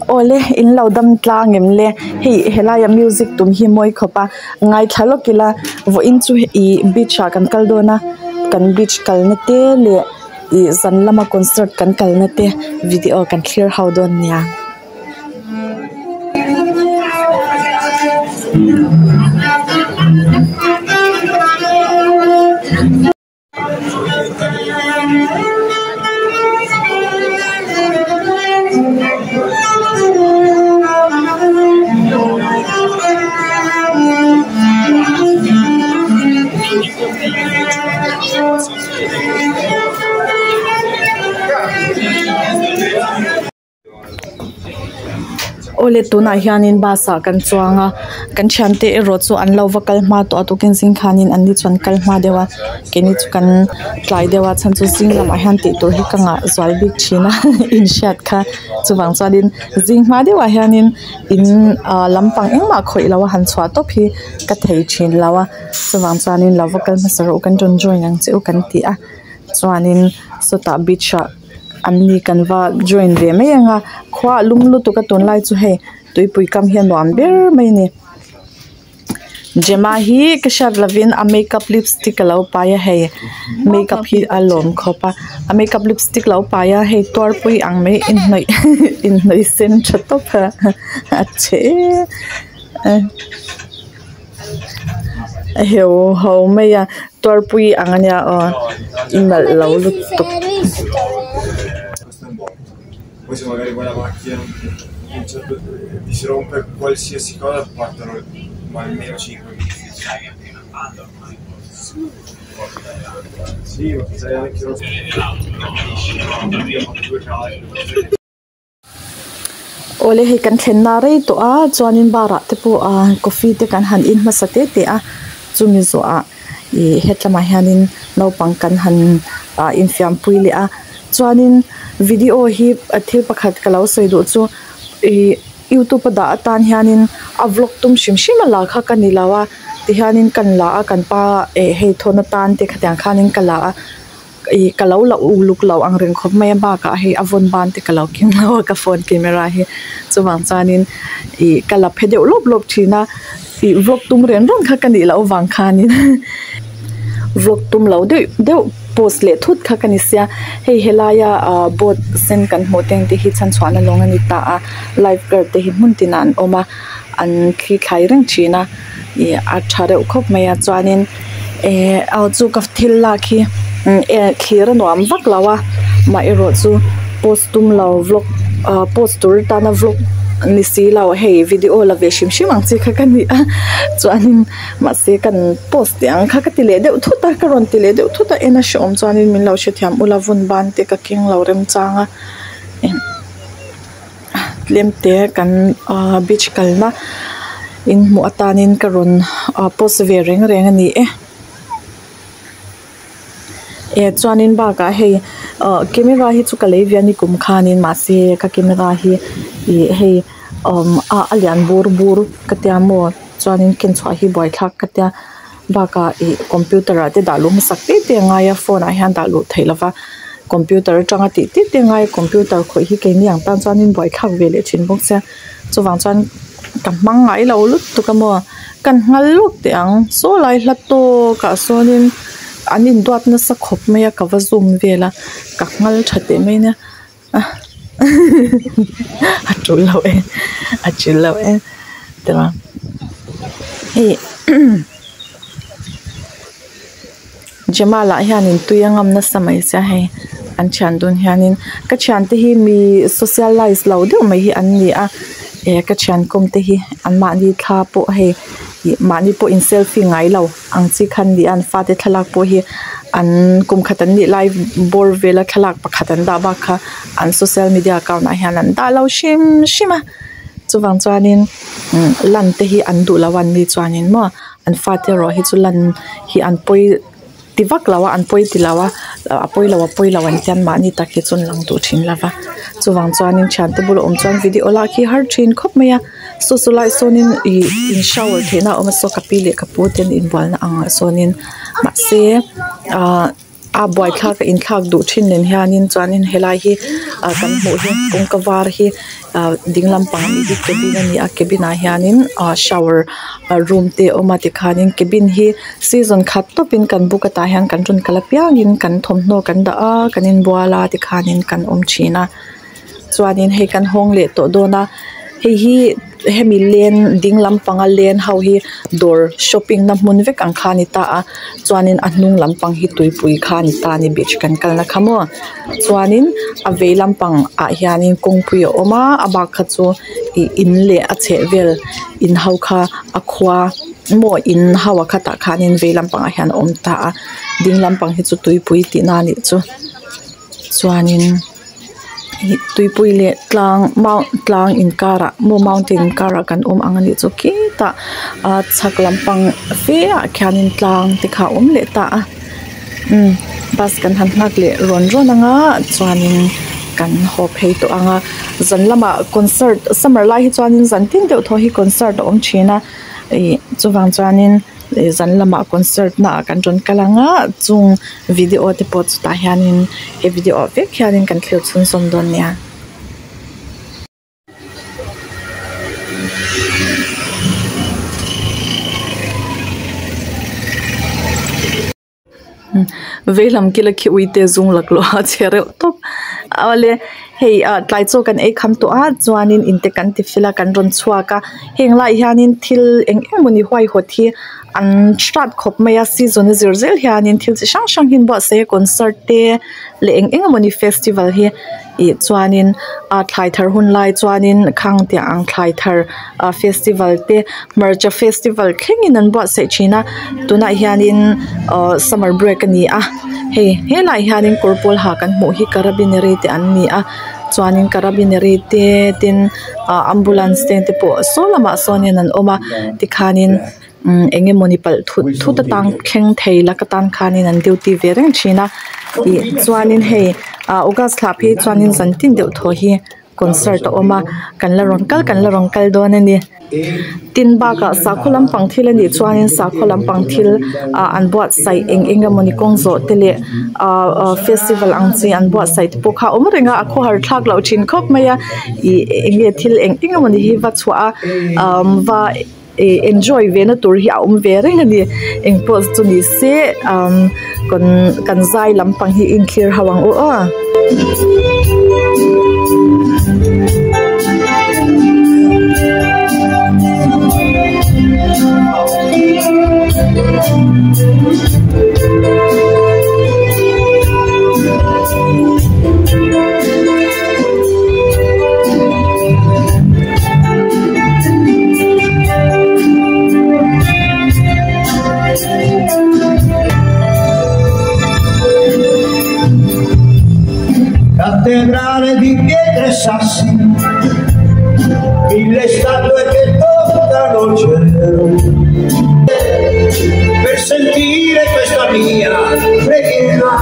Awle in lo dam tlang em le hei helaia music tum hi mawi khawp a ngaithla lawk ila vawiin chu ih beach ah kan kal dawn a kan beach kalna te leh ih zan lama concert kan kalna te video kan thlir ho dawn nia. Awle tunah hianin bus ah kan chuang a kan thiante erawh chu an lo va kal hma tawh a tukin zing khanin an ni chu an kal hma deuh a keini chu kan tlai deuh a chhan chu zing lamah hian tih tur hi ka ngah zual bik thin a inhriat kha chuvang chuanin zing hma deuhah hianin in ah lampang engmah khawih loh a han chhuah tawp hi ka thei thin lo a chuvang chuanin lo va kal hmasa rawh u kan rawn join ang che u kan ti a chuanin sawtah beach ah. An ni kan va join ve mai ang a khua a lum lutuk a tunlai chu hei tuipui kam hi a nuam ber mai a ni Gemma hi ka hriat lovin a makeup lipstick a lo pai a hei makeup hi a lawm khawp a a makeup lipstick lo pai a hei tuarpui ang mai inhnawih inhnawih sen tha tawp a a chhe em a heu ho mai a tuarpui ang a nia aw i nalh lo lutuk. Awle hei kan thlenna rei tawh a chuanin bar ah te pawh ah coffee te kan han in hmasa te te a chumi zawh ah ih hetlamah hianin naupang kan han ah infiam pui leh a chuanin video hi thil pakhat ka lo sawi duh chu ih youtube a dah atan hianin a vlog tum hrim hrim a la kha ka ni lo a tihianin kan la a kan pa eh hei thawn atan te khatiang khanin ka la a. Ih ka lo la uluk lo ang reng khawp mai a bakah hei a vawn ban te ka lo keng lo a ka phone camera hi chuvang chuanin ih ka la phe deuh lawp lawp thin a ih vlog tum reng reng kha ka nih loh avang khanin vlog tum lo deuh deuh post leh thut kha ka ni sia hei helaia ah boat sen kan hmuh te ang te hi chhanchhuahna lawng a ni ta a life guard te hi hmun tinah an awm a an thli thlai reng thin a. Ih a tha reuh khawp mai a chuanin eh aw chu ka thil lak hi eh thlir a nuam vak lo a amaherawh chu post tum lo vlog ah post tur tana vlog ni si lo hei video la ve hrim hrim ang chi kha ka ni a chuanin mahse kan post teh ang kha ka ti leh deuh thut a ka rawn ti leh deuh thut a en a hrehawm chuanin min lo hrethiam ula vun ban te ka keng lo remchang a. Tlem te kan ahh beach kalna in hmuh atanin ka rawn ah post ve reng reng a ni e eh chuanin bakah hei ah camera hi chu ka lei ve a ni kum khanin mahse ka camera hi ih hei umm a a lian bur bur ka tia maw chuanin ken chhuah hi buaithlak ka tia bakah ih computer ah te dah luh hmasak te te a ngai a phone ah hian dah luh theih lova computer atanga tih te te a ngai a computer khawih hi keini ang tan chuanin buaithlak ve leh thin bawk sia chuvang chuan ka hmang ngai lo lutuk a maw kan nghal lawk teh ang saw lai hla tawkah sawnin an induat nasa khawp mai a ka va zoom vel a ka nghal tha teh mai nia a tul lo e a tul lo e tichuan hei Jamal ah hianin tui a ngam nasa mai sia hei an thian dun hianin ka thiante hi mi socialize lo deuh mai hi an ni a eh ka thian kawm te hi an mahni thla pawh hei ih mahni pawh in selfie ngai lo. Ang chi khan ni a an fate thlalak pawh hi an kum khat an nih lai bawr vela thlalak pakhat an dah bak kha an social media account ah hian an dah lo hrim hrim a chuvang chuanin umm lan te hi an duh lo a an ni chuanin maw an fate erawh hi chu lan hi an pawi ti vak lo a an pawi ti lo a a pawi lo a pawi lo an tian mahni tak hi chu an lang duh thin lo va chuvang chuanin thiante bulah awm chuan video lak hi har thin khawp mai a. Saw saw lai sawnin ih in shower theihna a awm a saw ka pi leh ka pu ten inbualna angah sawnin mahse ahh. A buaithlak a inthlak duh thin nen hianin chuanin helai hi ah kan hmuh hi kawngka var hi ah ding lampang ami hi cabin a ni a cabin ah hianin ah shower room te a awm a tikhanin cabin hi season khat tawpin kan book a tah hian kan rawn kal apiangin kan thawmhnaw kan dah a kan inbual a tikhanin kan awm thin a chuanin hei kan hawng leh tawh dawn a hei hi hemi lane ding lampanga lane ho hi dawr shopping na hmun vek ang kha a ni ta a chuanin a hnung lampang hi tuipui kha a ni ta a ni beach kan kalna kha maw chuanin a vei lampang ah hianin kawngpui a awm a a bak kha chu ih in leh a chhehvel in ho kha a khua maw in ho a khatah khanin vei lampangah hian a awm ta a ding lampang hi chu tuipui tihna a nih chu chuanin. Ih tuipui leh tlang mau tlang inkarah maw mountain inkarah kan awm ang anih chu khitah ah chhak lampang fe ah khianin tlang te kha a awm leh ta a umm bus kan han nghak leh rawn rawn ang a chuanin kan haw phei tawh ang a zan lamah concert summer lai hi chuanin zan tin deuh thaw hi concert a awm thin a ih chuvang chuanin. Ih zan lamah concert na ah kan rawn kal ang a chung video te pawh chutah hianin he video ah vek hianin kan thlir chhunzawm dawn nia. Vei lam kila khi uite zung laklawh a che reuh tawp awle hei ah tlai chaw kan ei kham tawh a chuanin inte kan ti fel a kan rawn chhuak a heng laiah hianin thil eng eng mawni huaihawt hi an hrat khawp mai a season a zir zel hianin thil chi hrang hrang hi an buatsaih a concert te leh eng eng emawni festival hi ih chuanin ah thlai thar hun lai chuanin khang tiang ang thlai thar ah festival te hmarcha festival thlengin an buatsaih thin a tunah hianin ahh summer break a ni a hei helaiah hianin kawr pawl ha kan hmuh hi carabinary te an ni a chuanin carabinary te tin ah ambulance te te pawh saw lamah sawnin an awm a tikhanin. Umm eng emawni palh thut thut atang thleng thei lak atan khanin an duty ve reng thin a ih chuanin hei ah august thla phei chuanin zan tin deuh thaw hi concert a awm a kan la rawn kal kan la rawn kal dawn a ni tin bakah sakhaw lampang thil a nih chuanin sakhaw lampang thil ah an buatsaih eng eng emawni kawng zawh te leh ah ah festival ang chi an buatsaih te pawh kha a awm reng a a khawhar thlak loh thin khawp mai a ih eng nge thil eng eng emawni hi va chhuah a ah va. Ih enjoy ve na tur hi a awm ve reng a ni engpawh chu ni se umm kan kan zai lampang hi inthlir ho ang u aw. Cattedrale di pietre e sassi, mille statue che toccano il cielo, per sentire questa mia preghiera.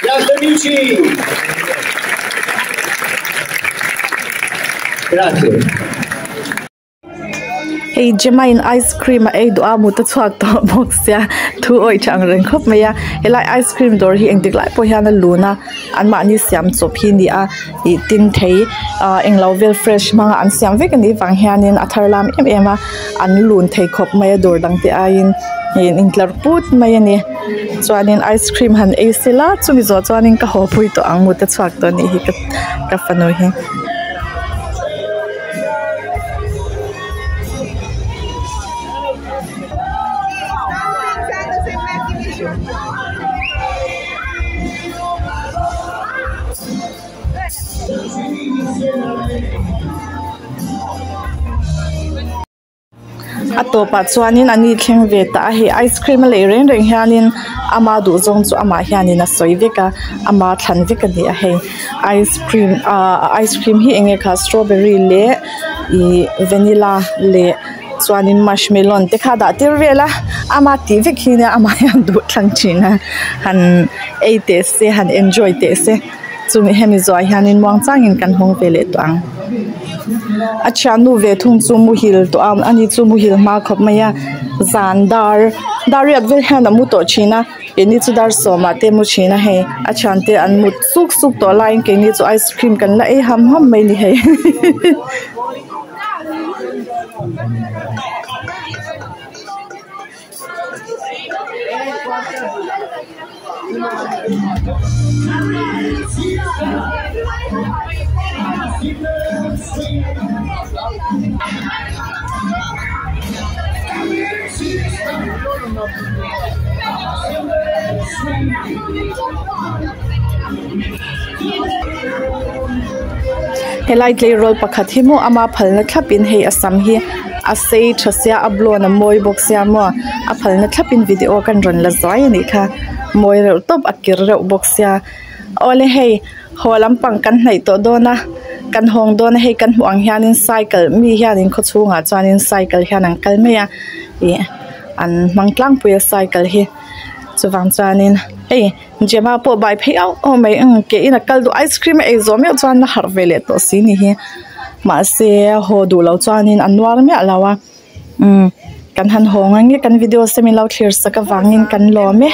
Grazie amici! Grazie. Hei Gemma in ice cream a ei duh a mut a chhuak tawh bawk sia thu awih tha ang reng khawp mai a helai ice cream dawr hi engtik lai pawh hian a lun a anmahni siam chawp hi a ni a ih tin thei ah englo vel fresh hmanga an siam vek anih vang hianin a thar lam em em a an lun thei khawp mai a dawr dang te aiin ih an intlar put mai a ni chuanin ice cream han ei sela chumi zawh chuanin ka haw pui tawh ang mut a chhuak tawh anih hi ka fanu hi. A tawpah chuanin an ni thleng ve ta a hei ice cream a lei reng reng hianin ama duh zawng chu amah hianin a sawi vek a ama thlan vek a ni a hei ice cream ahh ice cream hi eng nge kha strawberry leh ihh vanilla leh chuanin marshmallow te kha a dah tir vel a ama tih vek hi nia amah hian duh thlang thin a han ei teh se han enjoy teh se. Chumi hemi zawhah hianin muang changin kan hawng ve leh tawh ang. A thiannu ve thung chu muhil tawh a ani chu muhil hma khawp mai a zan dar dar riat vel hian a mu tawh thin a keini chu dar sawmah te mu thin a hei a thiante an mut suk suk tawh laiin keini chu ice cream kan la ei ham ham mai a ni hei. Helai tleirawl pakhat hi maw ama phalna thlapin hei a sam hi a sei tha sia a blond a mawi bawk sia maw a phalna thlapin video kan rawn la zuai a nih kha mawi reuh tawp a kir reuh bawk sia awle hei haw lampang kan hnaih tawh dawn a kan hawng dawn a hei kan hmuh ang hianin cycle mi hianin khaw chhungah chuanin cycle hian an kal mai a ih an hmang tlangpui a cycle hi chuvang chuanin hei Gemma pawh bai phei auh auh mai ang ke in a kal duh ice cream a ei zawh meuh chuan a harh ve leh tawh si ni hi mahse haw duh loh chuanin a nuar miah lo a umm kan han haw ang nge kan video te min lo thlir sak avangin kan lawm e.